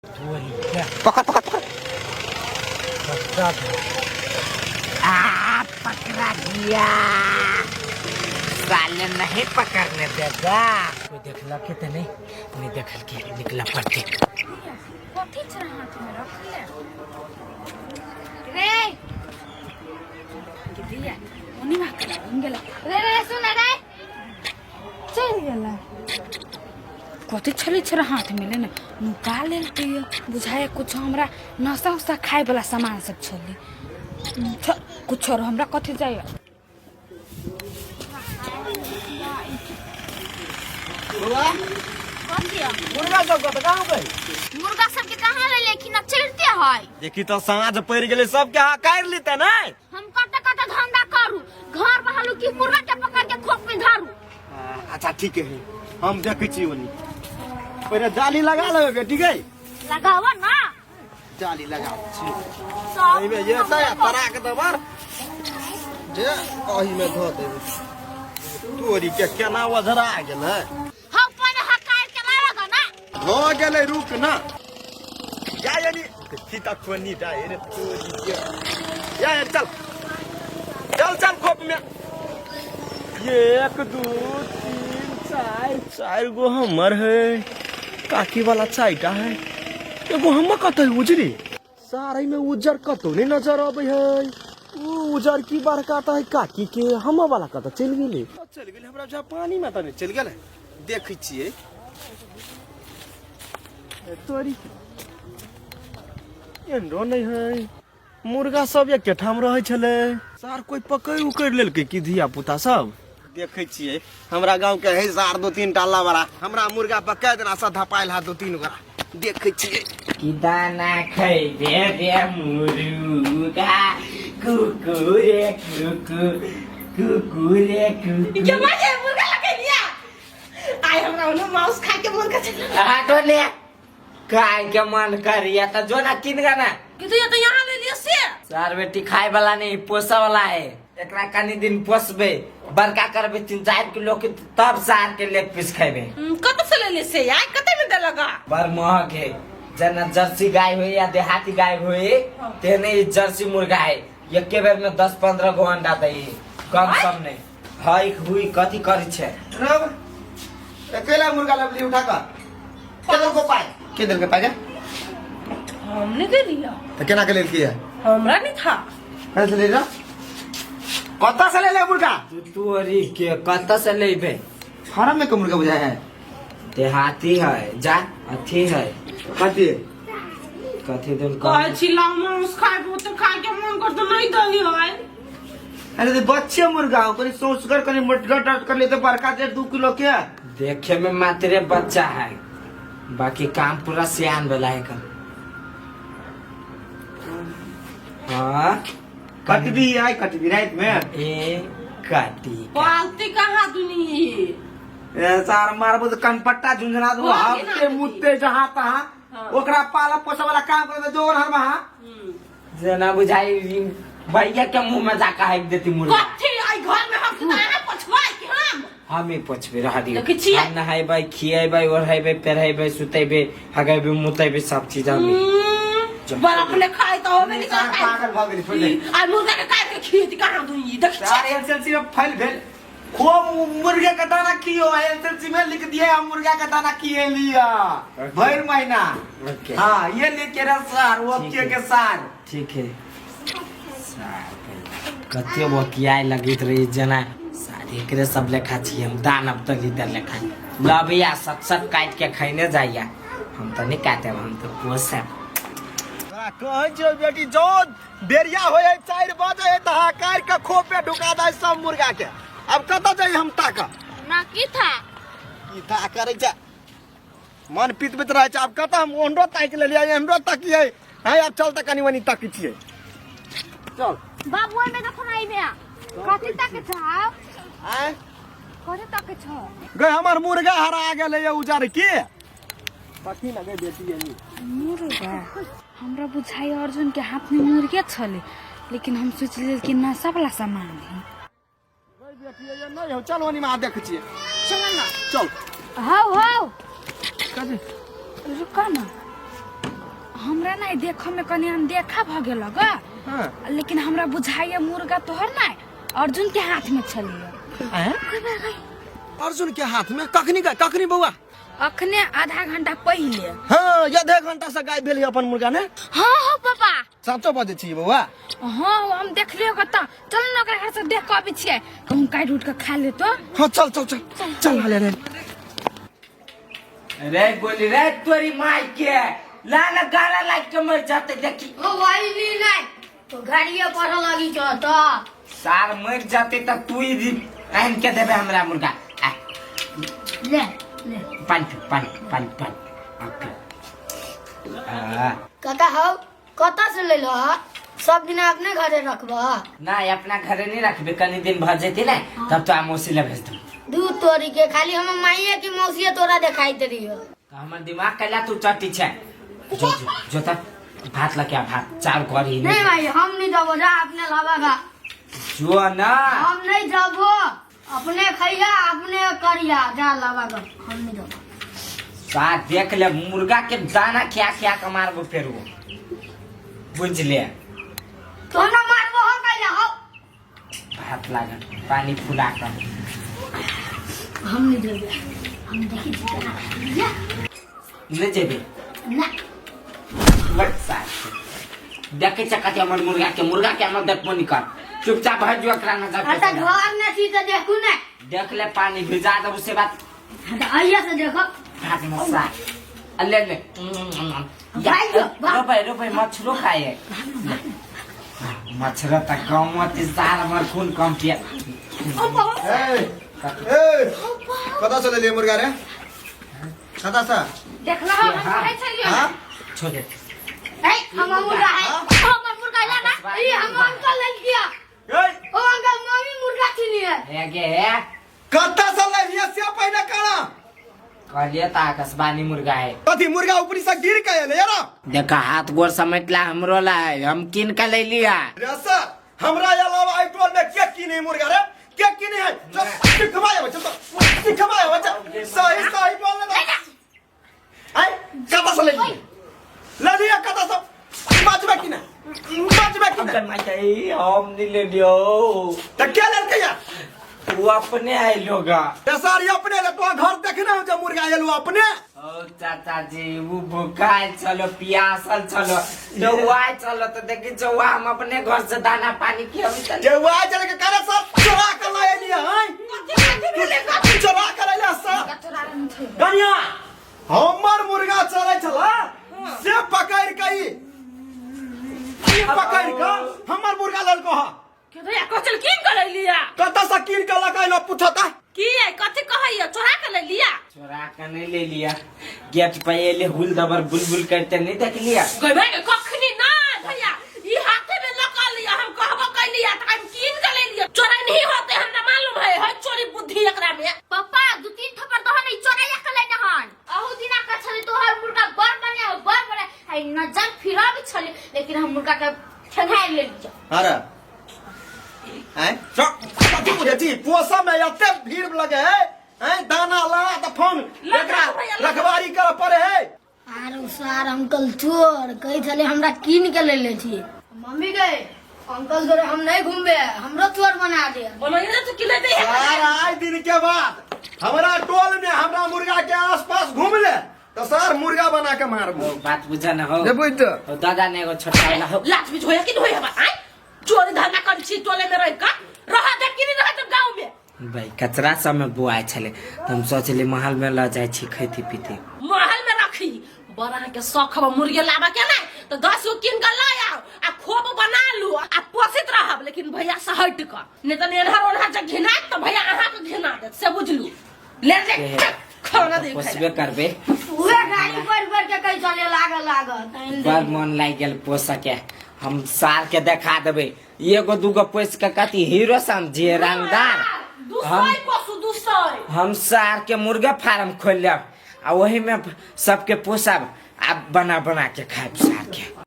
पकड़ पकड़ पकड़। आ पकड़ा गया साले, नहीं पकड़ने देगा। कोई देखला के तो नहीं? नहीं देखल के निकला पड़ते। कथी छै हाथ में रखले रे? दिया ओनी मा गेला रे। रे सुन रे, चल गेला। कथी छलै छलै हाथ में ले ने नुका लेलकै। बुझाय कुछ हमरा नशा उशा खाए वाला सामान सब छलै। कुछ और हमरा कथी जाय। मुर्गा सब कतऽ कहाँ गई? मुर्गा सबके कहाँ ले लेकिन अब चढ़ते है। देखी तो, साँझ पड़ि गेलै, सबके हकारि लेते ने। हम कते कते धंधा करू, घर बहालू की मुर्गा के पकड़ के खोप में धरू? अच्छा ठीक है, हम देखै छी ओनी। पहिले जाली लगा लेबै बेटी गई। लगावा ना। जाली लगा छी। सब एहिमे ये तऽ तरा के देबर जे एहिमे धऽ देबै। तोरी के केना ओझरा गेलै। हम पहिले हकार के लागा ना। भऽ गेलै, रुक ना। जा यानी की तक कोनी जा रे तोरी के। या या, चल चल चल खोप में। 1 2 3 4, 4 गो हमर है, काकी वाला चारिटा है, एगो हमर कतऽ है उजरी? सारे में उज्जर कतौ नहीं नजर अबै है। उ उज्जर की बड़का तऽ है काकी के, हमर वाला कतऽ चलि गेलै? चलि गेलै हमरा जा पानी में तऽ नहि चलि गेलै? देखै छियै। ए, तोरी एंडो नहीं है। मुर्गा सब एके ठाम रहै छलै सार, कोई पकड़ि उकड़ि लेलकै की धिया पुता सब? देखै छियै, हमरा गांव के है सार दो तीन टा लबड़ा हमरा मुर्गा पर कै दिना से धपायल है दो तीन गोरा। देखै छियै। कि दाना खैबे रे मुर्गा? कुकुरे कुकु, कुकुरे कुकु। के माजे मुर्गा लगे लिया आइ हमरा ओनो माउस खाए के मन कर। हटो ने, खाए के मन करिया तो जो ना किन गा ना। कि तो ये तो यहाँ ले लिया से। सार बेटी खाए वाला नहीं, पोसा वाला है। एकरा कनी दिन पोसबे, बड़का करबे 3-4 किलो के, तब सार के लेग पीस खेबे। कत से ले ले से यार, कते में देलगा? बड़ महग है। जना जर्सी गाय हुई या देहाती गाय हुई, तेने ई जर्सी मुर्गा है। एके बेर में 10-15 गो अंडा दे, कम सम नहीं हई हुई। कथी करी छे? रब अकेला मुर्गा लबली उठा कर के देलको पाय? के देलकै पाय के? हमने दे लिया। तऽ केना के लेलकै है? हमरा नहीं था। कतऽ से ले रहा? कतऽ से ले ले मुर्गा? तू तोरी के, कत से लेबे? फार्म में के मुर्गा बुझाय है। देहाती है जा अथी है। कथी? कथी दिन? कहै छी लाउ माउस खाए, तो खाए के मन कर तो नहीं दही है। अरे तो बच्चे मुर्गा हो, कनी सोच कर, कनी मोटगर डट कर ले तो बड़का 1.5-2 किलो के। देखे में मात्रे बच्चा है, बाकी काम पूरा सियान वाला है कर। हाँ। कटबी आई, कटबी रात में। ए कटी। पालती कहाँ दुनी? ए सार मारबो तो कनपट्टा झुंझुना दो। बोल हफ्ते ना। मुत्ते जहाँ तहाँ। हाँ। ओकरा पाला पोसे वाला काम करे जोन हर वहाँ। जेना बुझाई भैया के मुंह में जाकर हाइक देती मुर्गा। कथी आई घर में हम अहाँ पछुआई कि हम? हम ही पोछबे, रह दियो। देखै छियै? हम नहेबै, खिएबै, ओढ़ेबै, पेढ़ेबै, सुतेबै, हगेबै, मुतेबै, सब चीज हम ही। बड़ अपने खाए तो होबे नहीं सार करता। पागल भऽ गेली, छोड़ दे। आई मुर्गा के काट के खिएती कहाँ दुनी? देखै छियै? सार एसएलसी में फेल भेल, खूब मुर्गे का दाना खियो। एसएलसी में लिख दिए हम मुर्गा का दाना खिए लिया भर महीना। ओके। हाँ, ये लिख के रह सर ठीक ओके है। के सार। ठीक है सार, कते बकियाए लगैत रही जेना सार एकरे सब लेखा छियै हम, दानव दलिदर लेखा। लबैया सट सट काटि के खैने जाइया। हम तऽ नहि काटब, हम तऽ पोसब। तोरा कहै छियौ बेटी, जो बेरिया होइ है, 4 बजे है, तऽ हकार के खोप में ढुका दे सब मुर्गा के। अब कतऽ जाइ हम ताकऽ? ना की था। की था करै छै, मन पितबैत रहै छै। आब कतऽ हम ओहनो ताकि लेलियै, एहनो ताकियै है। आब चल तऽ कनि मनि ताकै छियै, चल। बाबू, ओहिमे देखो ना, एहिमे कथी तक छौ? आँय? कथी तक छौ? गई, हमर मुर्गा हरा गेलै ये उजर की। कथी लगे बेटी एनी? मुर्गा हमरा बुझाइ अर्जुन के हाथ में मुर्गे छले, लेकिन हम सोच लेल कि नशा वाला सामान है। गई बेटी, ये नहीं हो। चल ओनी में देख छियै। चल ना। चल। हाउ हाउ। कथी? रुका ना। नहीं देखो में कनी अनदेखा भ गेल ग। हाँ। लेकिन हमरा बुझाइए मुर्गा तोहर नहीं अर्जुन के हाथ में छलिए। आँय? अर्जुन के हाथ में कखनी का कखनी बौआ? अखने आधा घंटा पहिले। हाँ, आधे घंटा से गायब भेल अपन मुर्गा ने। हाँ हो पापा। साचो बजै छी बौआ? हाँ हम देखलियो ग त। चल न ओकरा घर से देख के अबै छियै, कहूँ काटि उठ के खा ले तो। हाँ चल चल चल चल हाले रे। रे गोली रे तोरी माई के ला ना गाना लाइट के मर जाते देखी। ओ भाई नी नहीं तो गाड़िए पर लगी छ तो सार मर जाते त तू ही आन के देबे हमरा मुर्गा। आ, ले ले पानी पी, पानी पानी पानी आ, पी। आ, कका हो कतऽ से ले लो सब दिन अपने घरे रखबह? ना अपना घरे नहीं रखबे, कनी दिन भर जेती ना तब तो मौसी ले भेज दूं। दूध तोरी के खाली हम माइये की मौसिये तोरा देखाई दे रही हो। तो हमर दिमाग कैला तू चटी छे। जो जो जो त भात लके आ, भात चार घर ही नहीं भाई हम नहीं जाबो, जा अपने लावागा। जो ना हम नहीं जाबो, अपने खैया अपने करिया, जा लावागा, हम नहीं जाबो। सा देख ले मुर्गा के दाना खिया खिया के मारबो फेर वो बुझ ले। तो ना मारबो हो कैला हो। भात लागल पानी फुला कर। हम नहीं जाबो, हम देखी छी केना खाइया। नहीं जेबे ना बस साथ देखे छ कथी हमर मुर्गा के, मुर्गा के हमर देखबो नहीं कर, चुपचाप हट जो एकरा नजर पे। अच्छा घर न छी त देखू ना। देख ले पानी भिजा दब से बात। हाँ, तो आइया से देखो। भात मसा ले ले। भाई जो, भाग। रोपे रोपे मछरो खाए। मछरो त कम होती सार हमर खून कम किया। ए ए कता से ले मुर्गा रे? कता से? देखला हम खाइ छलियो। हां छोड़ दे। ए हम मुर्गा है, हम मुर्गा ला ना, ई हम अंकल ले लिया। ए ओ अंकल मम्मी मुर्गा छीनी है। हे गे हे कता से ले लिया से पहले करा? कहलिए त आकाशवाणी मुर्गा है। कथी मुर्गा ऊपरी से गिर के आयल यार? देखा हाथ गोर समेटला हमरो ला है, हम किन के ले लिया। रे सर हमरा अलावा आई टोल में के किने मुर्गा रे? के किने है? चल सिखवाए बच्चा, चल सिखवाए बच्चा, सही सही बोल ना। आई कता से ले लिया? ले लिया कता से? बाजबे की ना, बाजबे की ना। अंकल माई के हम नहीं ले लियो। त के लेलकै या? वो अपने आए लोग। रे सर ये अपने ले तो घर देखने हो जे मुर्गा आयल अपने। ओ चाचा जी वो भूखाल चलो प्यासल चलो तो वो आए चलो तो देखी जो वो हम अपने घर से दाना पानी की अभी चल। जे वो आए चले के करे सर चोरा कर लाए लिया हैं? चोरा कर लाए सर। कन्या हमर मुर्गा चले छला से पकड़ के ई पकड़ के हमर मुर्गा ललको हा। के भैया कथी किन के ले लिया? कत से किन के लगा पूछता की है कथी कहैया? चोरा के ले लिया? चोरा के नहीं ले लिया, गेट पे एले हुल दबर बुलबुल करते नहीं देख लिया। गई भाई के कखनी ना भैया ई हाथे में लगा लिया, हम कहबो कै लिया त हम किन के ले लिया। चोरा नहीं होते हमरा मालूम है, है चोरी बुद्धि एकरा में। पापा दू तीन थप्पड़ दहन ई चोरा के लेने हन। अहू दिना का छले तोहर मुर्गा बड़ बने हो, बड़ बने है, नजर फिरा भी छले लेकिन हम मुर्गा के ठेंगाई ले लिया। अरे हैं कथी बुझे छी पोसा में एते भीड़ लगे है हैं दाना ला त फोन एकरा रखवारी कर पड़े है। आरो सार अंकल चोर कही छले हमरा कीन के ले ले छी। मम्मी गए अंकल जोरे हम नहीं घूमबे, हमरो चोर बना दे। बनैले तो कि लेबे है? सार आज दिन के बाद हमरा टोल में हमरा मुर्गा के आसपास घूम ले तो सार मुर्गा बना के मारबो। बात बुझा न हो। ले बुझ तो दादा ने एगो छोटा वाला हो। लाज भी होया कि होया बा? आय चोरी धंधा कर छी टोले में रह का रह दे कि नहीं रह दे गांव में। भाई कचरा सब में बुआई छले त हम सोचली महल में ल जाय छी खेती पीती। महल में रखी बड़ा के शौक हब मुर्गे लाबा के ना तो 10 गो किन के ला आओ आ खोब बना लू आ पोसित रहब, लेकिन भैया से हट क नहीं तो एनहर ओनहर जे घिना तो भैया अहाँ के घिना देत से बुझलू। ले ले खाना दे पोसबे करबे। उहे गाड़ी पर पर के कहि चले लागल लागल बड़ मन लागि गेल पोसऽ के। हम सार के देखा देबै एगो दूगो पोस के कथी हीरो समझिए रंगदार। हम सार के मुर्गा फार्म खोल लेब आ ओही में सबके पोसब आ बना बना के खायब।